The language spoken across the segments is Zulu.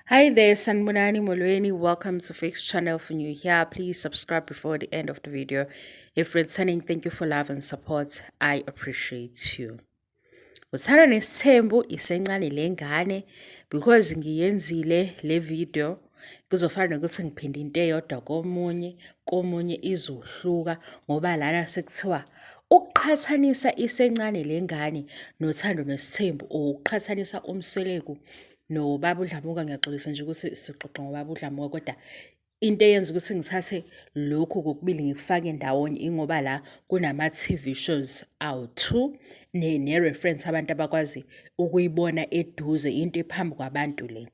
Hi there, Sanibonani Molweni. Welcome to Fix Channel. For new here, please subscribe before the end of the video. If returning, thank you for love and support. I appreciate you. Uthando Nesithembu isencane le ngane because ngiyenzile le video kuzofana nokuthi ngiphinde into eyodwa komunye komunye izohluka ngoba lana sekuthiwa ukuqhathanisa isencane le ngane noThando Nesithembu or ukuqhathanisa uMseleku nobaba uDlamuka. Ngiyaxolisa nje ukuthi sixoxa ngobaba uDlamuka, kodwa into eyenza ukuthi ngithathe lokhu kokubili ngikufake ndawonye ingoba la kunama-TV shows awu-two ne-reference abantu abakwazi ukuyibona eduze, into ephambi kwabantu le.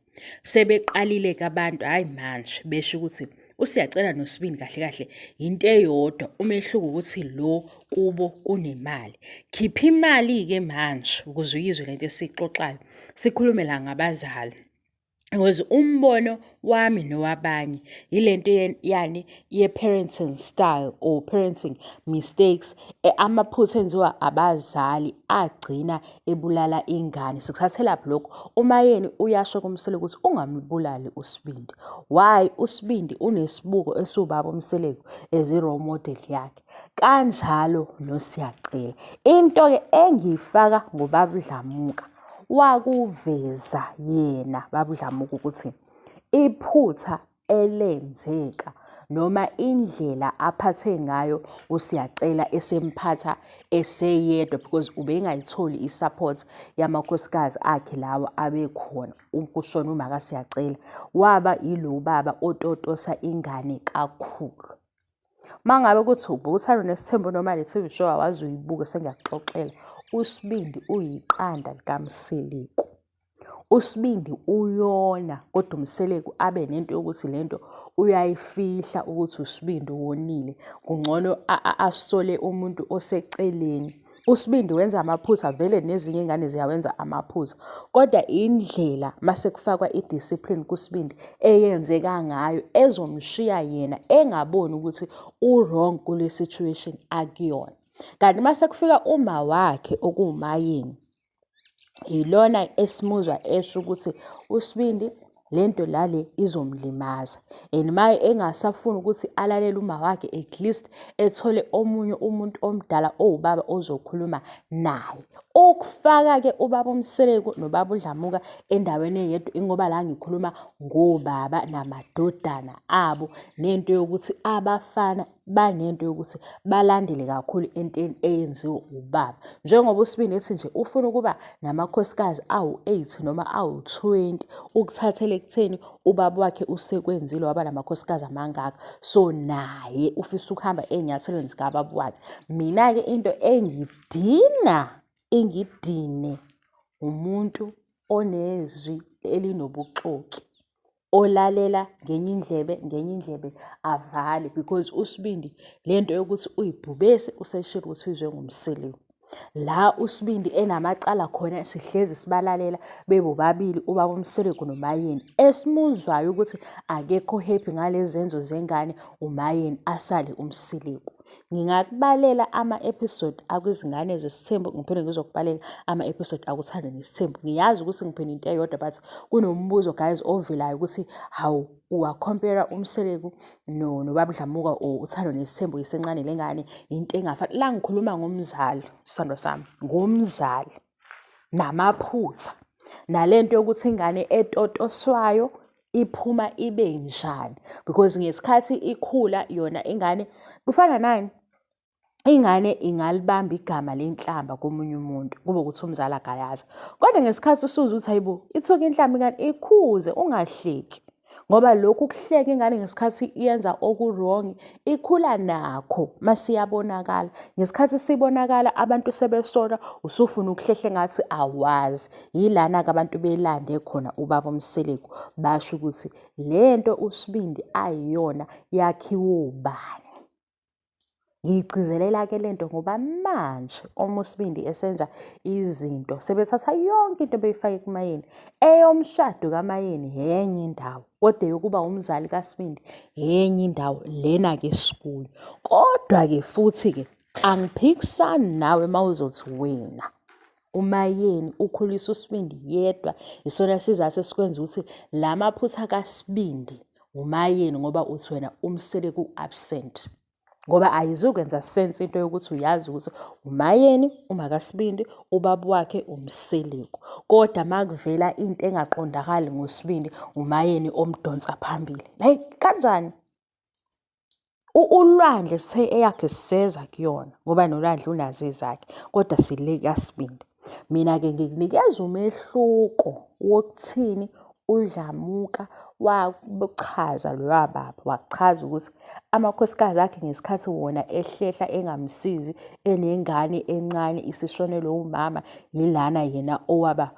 Sebeqalile-ke abantu, hhayi manje, besho ukuthi uSiyacela noSibindi kahle kahle yinto eyodwa, umehluko ukuthi lo kubo kunemali. Khipha imali-ke manje ukuze uyizwe lento esiyixoxayo. Sikhulume la ngabazali. Because umbono wami nowabanye yilento yani ye-parenting style or parenting mistakes, amaphutha enziwa abazali agcina ebulala ingane. Sikuthathelaphi lokho? UMaYeni uyasho kuMseleku ukuthi ungambulali uSibindi. Why? USibindi unesibuko esiwubaba uMseleku as i-role model yakhe. Kanjalo noSiyacela. Into-ke engiyifaka ngobaba uDlamuka, wakuveza yena baba uDlamuka ukuthi iphutha elenzeka noma indlela aphathe ngayo uSiyacela esemphatha eseyedwa because ubengayitholi i-support yamakhosikazi akhe lawa abekhona ukushona umakaSiyacela, waba yilo baba ototosa ingane kakhulu. Uma ngabe kuthi ubuka Uthando Nesithembu noma le TV show awazi uyibuke, sengiyakuxoxela, uSibindi uyiqanda likaMseleku. USibindi uyona kodwa uMseleku abe nento yokuthi lento uyayifihla ukuthi uSibindi wonile. Kungcono asole umuntu oseceleni. USibindi wenza amaphutha vele, nezinye iy'ngane ziyawenza amaphutha, kodwa indlela mase kufakwa i-discipline kuSibindi eyenzeka ngayo ezomshiya yena engaboni ukuthi u-wrong kule situation akuyona. Kanti mase kufika uma wakhe okuwuMayeni, yilona esimuzwa esho ukuthi uSibindi lento lale izomlimaza and maye engasafuni ukuthi alalele uma wakhe, at least ethole omunye umuntu omdala owubaba ozokhuluma naye. Ukufaka-ke ubaba uMseleku nobaba uDlamuka endaweni eyedwa, ingoba la ngikhuluma ngobaba namadodana abo, nento yokuthi abafana banento yokuthi balandele kakhulu entweni eyenziwe ubaba. Njengoba uSibindi ethi nje ufuna ukuba namakhosikazi awu-8 noma awu-20, ukuthathela ekutheni ubaba wakhe usekwenzile waba namakhosikazi amangaka, so naye ufisa ukuhamba ey'nyathelweni zikababa wakhe. Mina-ke into engidina ingidine umuntu onezwi elinobuxoki, olalela ngenye indlebe ngenye indlebe avale, because uSibindi lento yokuthi uyibhubesi useshilo ukuthi uyizwe nguMseleku. La uSibindi enamacala khona sihlezi sibalalela bebobabili ubaba uMseleku noMayeni, esimuzwayo ukuthi akekho happy ngalezi zenzo zengane uMayeni asale uMseleku. Ngingakubalela ama-episode akwizingane zesithembu, ngiphinde ngizokubalela ama-episode akuThando Nesithembu. Ngiyazi ukuthi ngiphinde into eyodwa, but kunombuzo guys ovelayo ukuthi hawu, uwa-compare uMseleku nobaba Dlamuka or Uthando Nesithembu isencane lengane, into engafani. La ngikhuluma ngomzali, sithandwa sami, ngomzali namaphutha nalento yokuthi ingane etotoswayo iphuma ibe njani, because ngesikhathi ikhula yona ingane kufana nani, ingane ingalibamba igama lenhlamba komunye umuntu kube ukuthi umzali akayazi, kodwa ngesikhathi usuzwa ukuthi hayibo ithuka inhlamba ingane, ikhuze, ungahleki, ngoba lokhu kuhleka ingane ngesikhathi yenza oku-wrong ikhula nakho masiyabonakala. Ngesikhathi sibonakala abantu sebesola, usufuna ukuhlehle ngathi awazi. Yilana-ke abantu belande khona ubaba uMseleku, basho ukuthi lento uSibindi ayiyona yakhiwe ubani. Ngiyigcizelela-ke lento ngoba manje uma uSibindi esenza izinto sebethatha yonke into beyifake kuMayeni. Eyomshado kaMayeni yenye indawo, kodwa eyokuba umzali kaSibindi yenye indawo lena-ke esikuyo. Kodwa-ke futhi-ke angiphikisani nawe uma uzothi wena UMaYeni ukhulisa uSibindi yedwa isona sizathu esikwenza ukuthi la maphutha kaSibindi uMaYeni ngoba uthi wena uMseleku u-absent. Ngoba ayizukwenza sense into yokuthi uyazi ukuthi uMaYeni umakaSibindi ubaba wakhe uMseleku. Kodwa makuvela into engaqondakali ngoSibindi uMaYeni omdonsa phambili. Like kanjani? ULwandle sithe eyakhe siseza kuyona ngoba noLwandle unazo ezakhe kodwa sile kaSibindi. Mina-ke ngikunikeza umehluko wokuthini uDlamuka wachaza loya baba wachaza ukuthi amakhosikazi akhe ngesikhathi wona ehlehla engamsizi enengane encane isishonelwe umama yilana yena owaba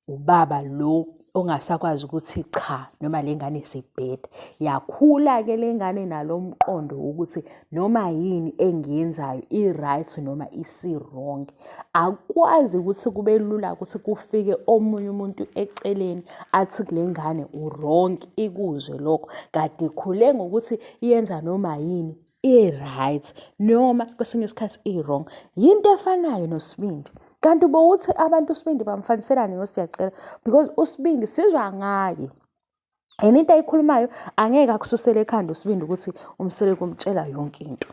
ubaba lo ongasakwazi ukuthi cha noma le ngane isibheda. Yakhula-ke le ngane nalo mqondo wokuthi noma yini engiyenzayo i-right noma isi-wrong. Akukwazi ukuthi kube lula ukuthi kufike omunye umuntu eceleni athi kule ngane u-wrong ikuzwe lokho. Kade ikhule ngokuthi yenza noma yini i-right noma kwesinye isikhathi i-wrong. Yinto efanayo noSibindi. Kanti ubowuthi abantu uSibindi bamfaniselani noSiyacela because uSibindi sizwa ngaye. And into ayikhulumayo angeke akususele ekhanda uSibindi ukuthi uMseleku umtshela yonke into.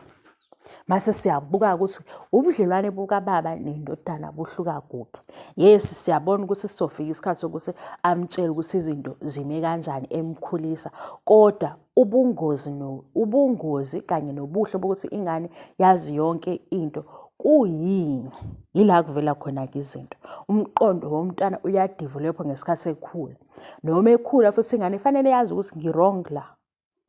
Mase siyabuka ukuthi ubudlelwane bukababa nendodana buhluka kuphi. Yes, siyabona ukuthi sizofika isikhathi sokuthi amtshele ukuthi izinto zime kanjani emkhulisa kodwa ubungozi no ubungozi kanye nobuhle bokuthi ingane yazi yonke into kuyini. Yila kuvela khona-ke izinto. Umqondo womntwana uyadevelopha ngesikhathi ekhula. Noma ekhula futhi ingane ifanele yazi ukuthi ngi-wrong la.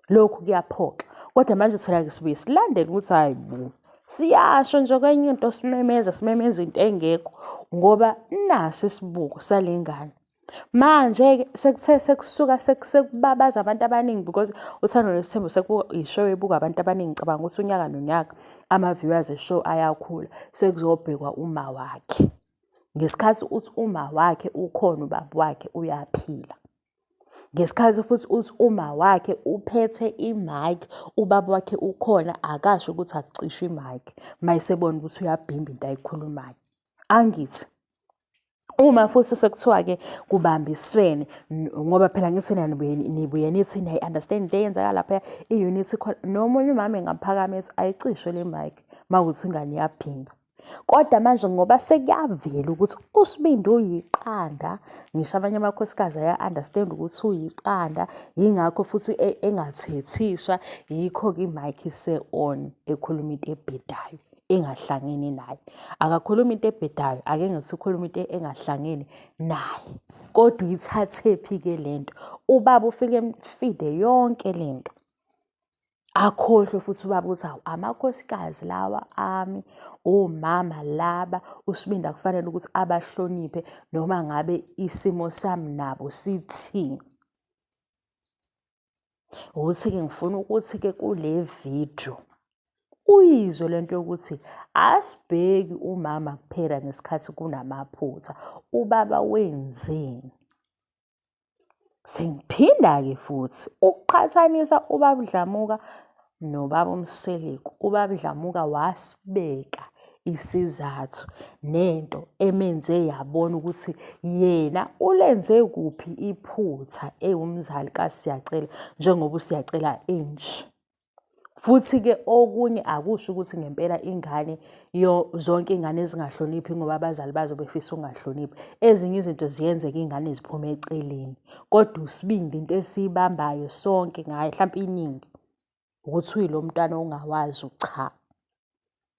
Lokhu kuyaphoxa. Kodwa manje thina-ke sibuye silandele ukuthi hhayi bo, siyasho nje kwenye into simemeza simemeza into engekho ngoba nasi isibuko sale ngane. Manje-ke sekuthe sekusuka sekubabaza abantu abaningi because Uthando Nesithembu sekuyi-show ebukwa abantu abaningi ngicabanga ukuthi unyaka nonyaka ama-viewers e-show ayakhula sekuzobhekwa uma wakhe. Ngesikhathi uthi uma wakhe ukhona ubaba wakhe uyaphila. Ngesikhathi futhi uthi uma wakhe uphethe i-mic, ubaba wakhe ukhona akasho ukuthi akucishwe i-mic mayesebona ukuthi uyabhimba into ayikhulumayo. Angithi uma futhi sekuthiwa-ke kubambiswene ngoba phela ngithi nibuye nibuye nithi niyayi-understand into eyenzeka laphaya i-unity khona nomunye umama engaphakama ethi ayicishwe le mic uma kuthi ingane iyabhimba. Kodwa manje ngoba sekuyavela ukuthi uSibindi uyiqanda, ngisho abanye amakhosikazi aya-understand ukuthi uyiqanda, yingakho futhi engathethiswa, yikho-ke i-mic ise-on ekhuluma into ebhedayo engahlangene naye. Akakhulumi into ebhedayo, ake ngithi ukhuluma into engahlangene naye. Kodwa uyithathephi-ke le nto? Ubaba ufike emfide yonke le nto. Akhohlwe futhi ubaba ukuthi hawu amakhosikazi lawa ami, omama laba, uSibindi akufanele ukuthi abahloniphe noma ngabe isimo sami nabo sithini. Ukuthi-ke ngifuna ukuthi-ke kule vidiyo uyizwe le nto yokuthi asibheki umama kuphela ngesikhathi kunamaphutha, ubaba wenzeni. Sengiphinda-ke futhi ukuqhathanisa ubaba uDlamuka nobaba uMseleku. Ubaba uDlamuka wasibeka isizathu nento emenze yabona ukuthi yena ulenze kuphi iphutha ewumzali kaSiyacela njengoba uSiyacela enje. Futhi-ke okunye akusho ukuthi ngempela ingane zonke iy'ngane ezingahloniphi ngoba abazali bazo befisa ukungahloniphi. Ezinye izinto ziyenzeka iy'ngane ziphume eceleni. Kodwa uSibindi into esiyibambayo sonke ngaye hlampe iningi ukuthi uyilo mntwana ongawazi ucha.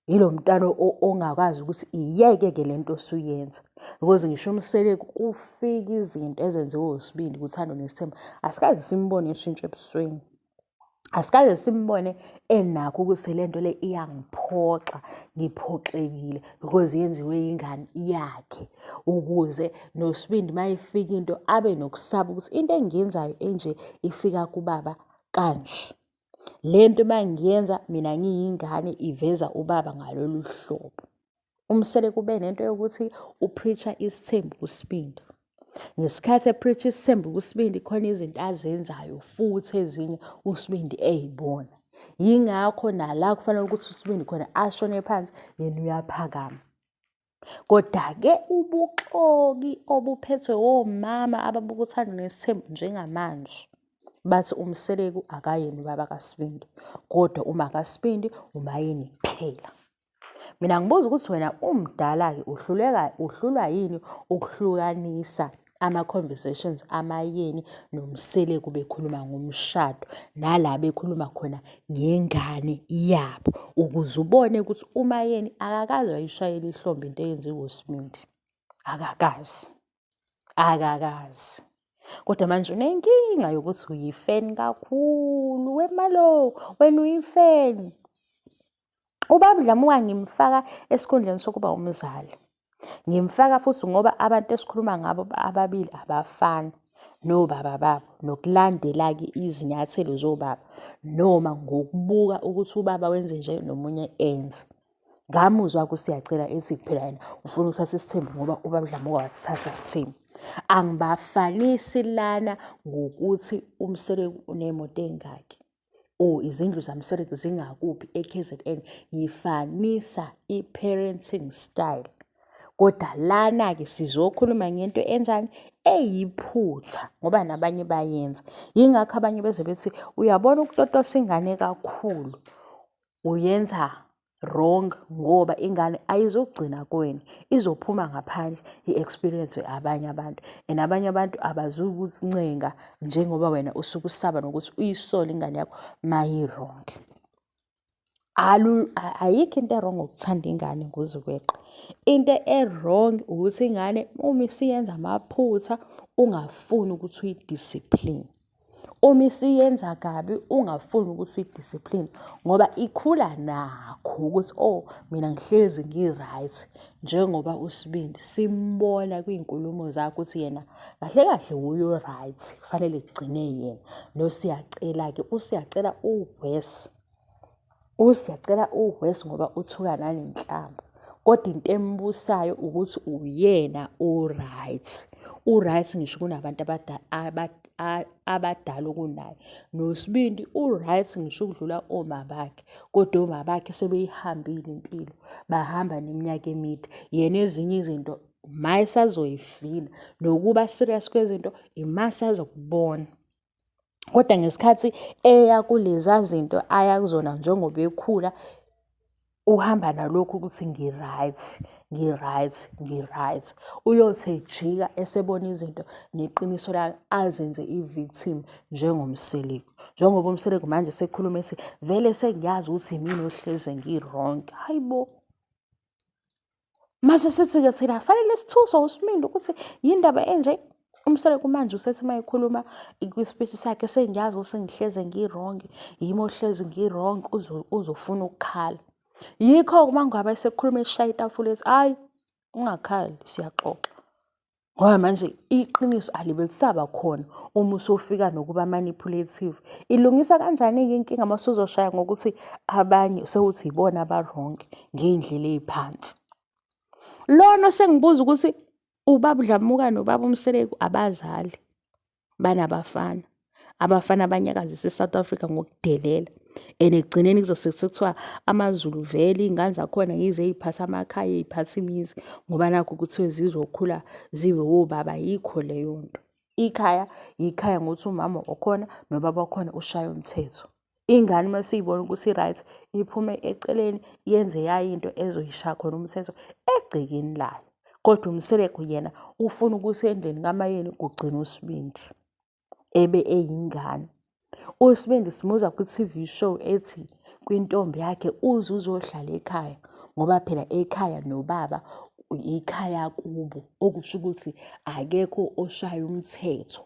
Yilo mntwana ongakwazi ukuthi iyeke-ke le nto osuyenza. Because ngisho uMseleku kufika izinto ezenziwe uSibindi kuThando Nesithembu, asikaze simbone eshintsha ebusweni. Asikaze simbone enakho ukuthi le nto le iyangiphoxa, ngiphoxekile because yenziwe yingane yakhe. Ukuze noSibindi uma ifika into abe nokusaba ukuthi into engiyenzayo enje ifika kubaba kanje. Le nto uma ngiyenza mina ngiyingane iveza ubaba ngalolu hlobo. UMseleku ube nento yokuthi u-preach-a isithembu kuSibindi. Ngesikhathi e-preach-a isithembu kuSibindi khona izinto azenzayo futhi ezinye uSibindi ey'bona. Yingakho nala kufanele ukuthi uSibindi khona ashone phansi yena uyaphakama. Koda-ke ubuxoki obuphethwe womama ababuka uthando nesithembu njengamanje bathi uMseleku akayena ubaba kaSibindi kodwa uma kaSibindi uMayeni kuphela. Mina ngibuza ukuthi wena umdala-ke uhluleka uhlulwa yini ukuhlukanisa ama-conversations amayeni noMseleku bekhuluma ngomshado nala bekhuluma khona ngengane yabo ukuze ubone ukuthi uMayeni akakaze wayishayela ihlombe into eyenziwe uSibindi. Akakaze. Akakaze. Kodwa manje unenkinga yokuthi uyifeni kakhulu wemalo wena uyifeni. Ubaba uDlamuka ngimfaka esikhundleni sokuba umzali. Ngimfaka futhi ngoba abantu esikhuluma ngabo ababili abafani nobaba babo nokulandela-ke izinyathelo zobaba noma ngokubuka ukuthi ubaba wenze nje nomunye enze. Ngamuzwa-ke uSiyacela ethi phela yena ufuna ukuthatha isithembu ngoba ubaba uDlamuka wasithatha isithembu. Angibafanisi lana ngokuthi uMseleku unemoto ey'ngaki or izindlu zaMseleku zingakuphi e-K_Z_N, ngifanisa i-parenting style. Kodwa lana-ke sizokhuluma ngento enjani? Eyiphutha ngoba nabanye bayenza. Yingakho abanye beze bethi uyabona ukutotosa ingane kakhulu uyenza wrong ngoba ingane ayizogcina kuwena izophuma ngaphandle i-experience abanye abantu and abanye abantu abazukusincenga njengoba wena usuke usaba nokuthi uyisole ingane yakho mayi-wrong. Ayikho into e-wrong ngokuthanda ingane ngoze kweqe. Into e-wrong ukuthi ingane uma isiyenza amaphutha ungafuni ukuthi uyi-discipline. Uma isiyenza kabi ungafuni ukuthi uyi-discipline ngoba ikhula nakho ukuthi oh mina ngihlezi ngi-right njengoba uSibindi simbona kwiy'nkulumo zakhe ukuthi yena kahle kahle wuye o-right kufanele kugcine yena. NoSiyacela-ke uSiyacela u-worse. USiyacela u-worse ngoba uthuka nanenhlamba. Kodwa into embusayo ukuthi uyena o-right. U-right ngisho kunabantu abadala kunaye. NoSibindi u-right ngisho ukudlula oma bakhe, kodwa oma bakhe sebeyihambile impilo, bahamba neminyaka emide. Yena ezinye izinto mayesazoyifila nokuba serious kwezinto ima esazokubona. Kodwa ngesikhathi eya kuleza zinto aya kuzona njengoba ekhula, uhamba nalokhu ukuthi ngi-right, ngi-right, ngi-right. Uyothi ejika esebona izinto neqiniso layo azenze i-victim njengoMseleku. Njengoba uMseleku manje esekhuluma ethi vele sengiyazi ukuthi imina ohleze ngi-wrong. Hayi bo! Mase sithi-ke thina fanele sithuswe uSmindi ukuthi yindaba enje. UMseleku manje usethi uma ekhuluma kwi-speech sakhe sengiyazi ukuthi ngihleze ngi-wrong, yimi ohlezi ngi-wrong uzofuna ukukhala. Yikho uma ngabe esekhuluma eshaya itafula ethi hhayi ungakhali siyaxoxa. Ngoba manje iqiniso alibe lisaba khona uma usufika nokuba manipulative. Ilungiswa kanjani-ke inkinga uma usuzoshaya ngokuthi abanye sewuthi yibona aba-wrong ngey'ndlela ey'phansi. Lona osengibuza ukuthi ubaba uDlamuka nobaba uMseleku abazali banabafana. Abafana abanyakazisa i-South Africa ngokudelela and ekugcineni kuzose sekuthiwa amaZulu vele iy'ngane zakhona yize ey'phatha amakhaya ey'phatha imizi ngoba nakhu kuthiwe zizokhula zibe wobaba yikho leyo nto. Ikhaya yikhaya ngokuthi umama okhona nobaba wakhona ushaya umthetho. Ingane uma isiyibona ukuthi i-right iphume eceleni yenze yayo into ezoyishaya khona umthetho egcekeni layo. Kodwa uMseleku yena ufuna ukuthi endlini kaMayeni kugcine uSibindi ebe eyingane. USibindi simuzwa kwi-T_V show ethi kwintombi yakhe uze uzohlala ekhaya ngoba phela ekhaya nobaba ikhaya kubo okusho ukuthi akekho oshaya umthetho.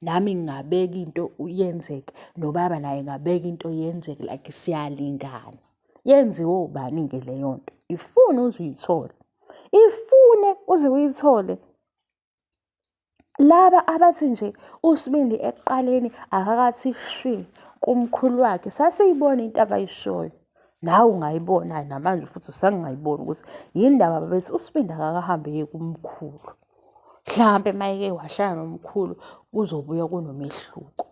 Nami ngingabeka into yenzeke nobaba naye engabeka into yenzeke like siyalingana. Yenziwe ubani-ke leyo nto? Ifune uze uyithole, ifune uze uyithole. Laba abathi nje uSibindi ekuqaleni akakathi shwi kumkhulu wakhe sasiyibona into abayishoyo. Nawe ungayibona namanje futhi usangayibona ukuthi yini ndaba babethi uSibindi akakahambe eye kumkhulu. Mhlampe uma eke wahlala nomkhulu kuzobuya kunomehluko.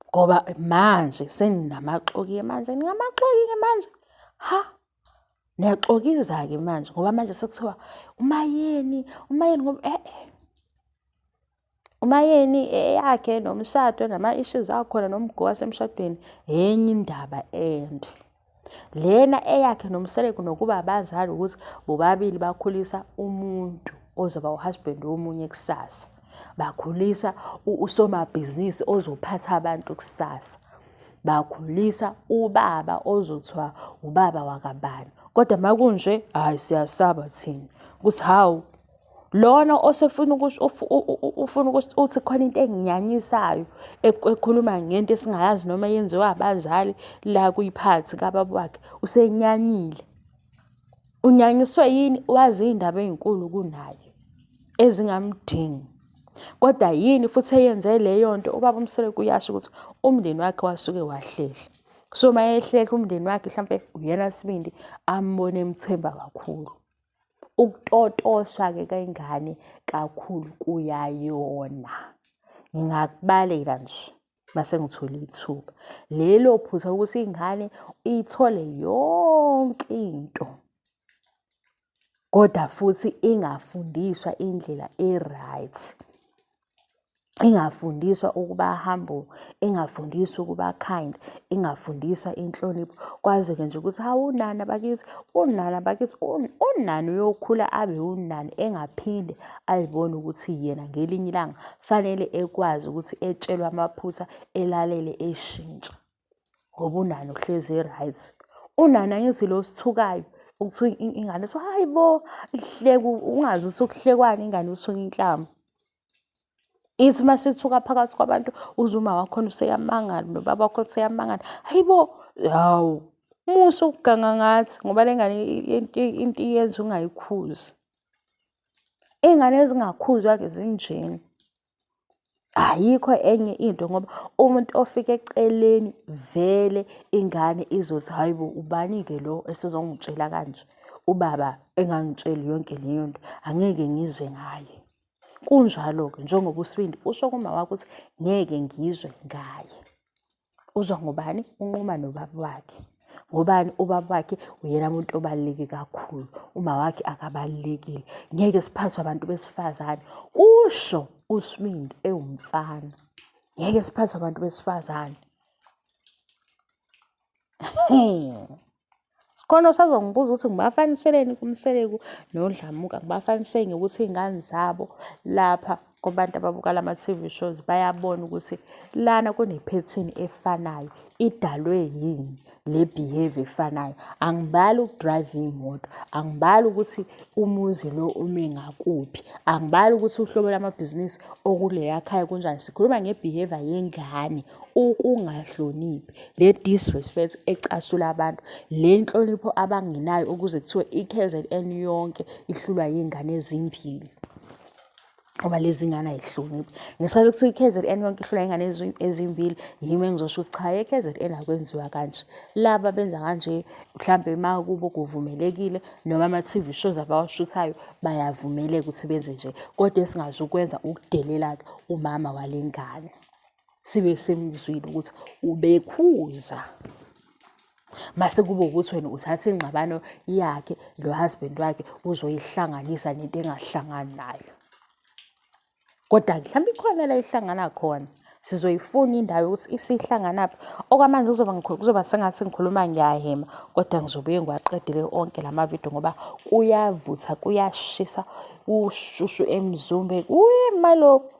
Ngoba manje seninamaxoki-ke manje, ningamaxoki-ke manje. Ha! Niyaxokiza-ke manje ngoba manje sekuthiwa uMayeni, uMayeni ngoba eh-eh. UMayeni eyakhe nomshado nama-issues akhona nomgo wasemshadweni enye indaba ende. Lena eyakhe noMseleku nokuba abazali ukuthi bobabili bakhulisa umuntu ozoba uhusband womunye kusasa. Bakhulisa usomabhizinisi ozophatha abantu kusasa. Bakhulisa ubaba ozothiwa ubaba wakabani. Kodwa makunje hhayi siyasaba thina ukuthi hawu lona osefuna ukusho ufuna ukuthi uthi khona into enginyanyisayo ekhuluma ngento esingayazi noma yenziwa abazali la kuyiphathi kababa wakhe usenyanyile. Unyanyiswe yini? Wazi iy'ndaba ey'nkulu kunaye ezingamdingi. Kodwa yini futhi eyenze leyo nto? Ubaba uMseleku uyasho ukuthi umndeni wakhe wasuke wahlehla. So uma ehlehla umndeni wakhe hlampe uyena sibindi ambone emthemba kakhulu. Ukutotoswa-ke kwengane kakhulu kuyayona. Ngingakubalela nje mase ngithole ithuba. Lelo phutha ukuthi ingane ithole yonke into kodwa futhi ingafundiswa indlela e-right. Ingafundiswa ukuba humble, ingafundiswa ukuba kind, ingafundiswa inhlonipho. Kwazeke nje ukuthi hawu unana bakithi, unana bakithi, unana uyokhula abe unana engaphinde ayibone ukuthi yena ngelinye ilanga fanele ekwazi ukuthi etshelwe amaphutha elalele eshintsha. Ngoba unana uhlezi e-right. Unana angithi lo osithukayo ukuthuka ingane so hayi bo ihleke ungazi ukuthi ukuhlekwani ingane uthuka inhlamba. Ithi uma sithuka phakathi kwabantu uzwe uma wakhona useyamangala nobaba wakhona useyamangala. Hayi bo, hawu musa ukuganga ngathi ngoba le ngane into iyenza ungayikhuzi. Iy'ngane ezingakhuzwa-ke zinjena. Ayikho enye into ngoba umuntu ofika eceleni vele ingane izothi hhayi bo ubani-ke lo esezongitshela kanje. Ubaba engangitsheli yonke leyo nto angeke ngizwe ngaye. Kunjalo-ke njengoba uSibindi usho kuma wakhe ukuthi ngeke ngizwe ngaye. Uzwa ngobani? Unquma nobaba wakhe. Ngobani? Ubaba wakhe uyena muntu obaluleke kakhulu. Uma wakhe akabalulekile. Ngeke siphathwe abantu besifazane. Kusho uSibindi ewumfana. Ngeke siphathwe abantu besifazane. Sikhona osazongibuza ukuthi ngibafaniseleni kuMseleku noDlamuka, ngibafanisele ngokuthi iy'ngane zabo lapha kubantu ababuka lama-T_V shows bayabona ukuthi lana kunephethini efanayo, idalwe yini le behaviour efanayo. Angibali ukudrayiva iy'moto, angibali ukuthi umuzi lo ume ngakuphi, angibali ukuthi uhlobo lwamabhizinisi okuleya khaya kunjani. Sikhuluma nge-behaviour yengane ukungahloniphi, le disrespect ecasula abantu, le nhlonipho abangenayo ukuze kuthiwe i-K_Z_N yonke ihlulwa yiy'ngane ezimbili. Ngoba lezi ngane ay'hloniphi. Ngesikhathi kuthiwa i-K_Z_N yonke ihlulwa iy'ngane ezimbili, yimi engizosho ukuthi cha e-K_Z_N akwenziwa kanje. Laba abenza kanje mhlampe uma kubo kuvumelekile noma ama-T_V shows abawashuthayo bayavumeleka ukuthi benze nje. Kodwa esingazukwenza ukudelela-ke umama wale ngane. Sibe simzwile ukuthi ubekhuza. Mase kube ukuthi wena uthatha ingxabano yakhe lo husband wakhe uzoyihlanganisa nento engahlangani nayo. Kodwa mhlawumbe ikhona la ihlangana khona. Sizoyifuna indawo yokuthi isihlanganaphi. Okwamanje kuzoba kuzoba sengathi ngikhuluma ngiyahhema kodwa ngizobuye ngiwaqedele onke la mavidiyo ngoba kuyavutha kuyashisa kushushu emzumbe. Kuyima lokhu.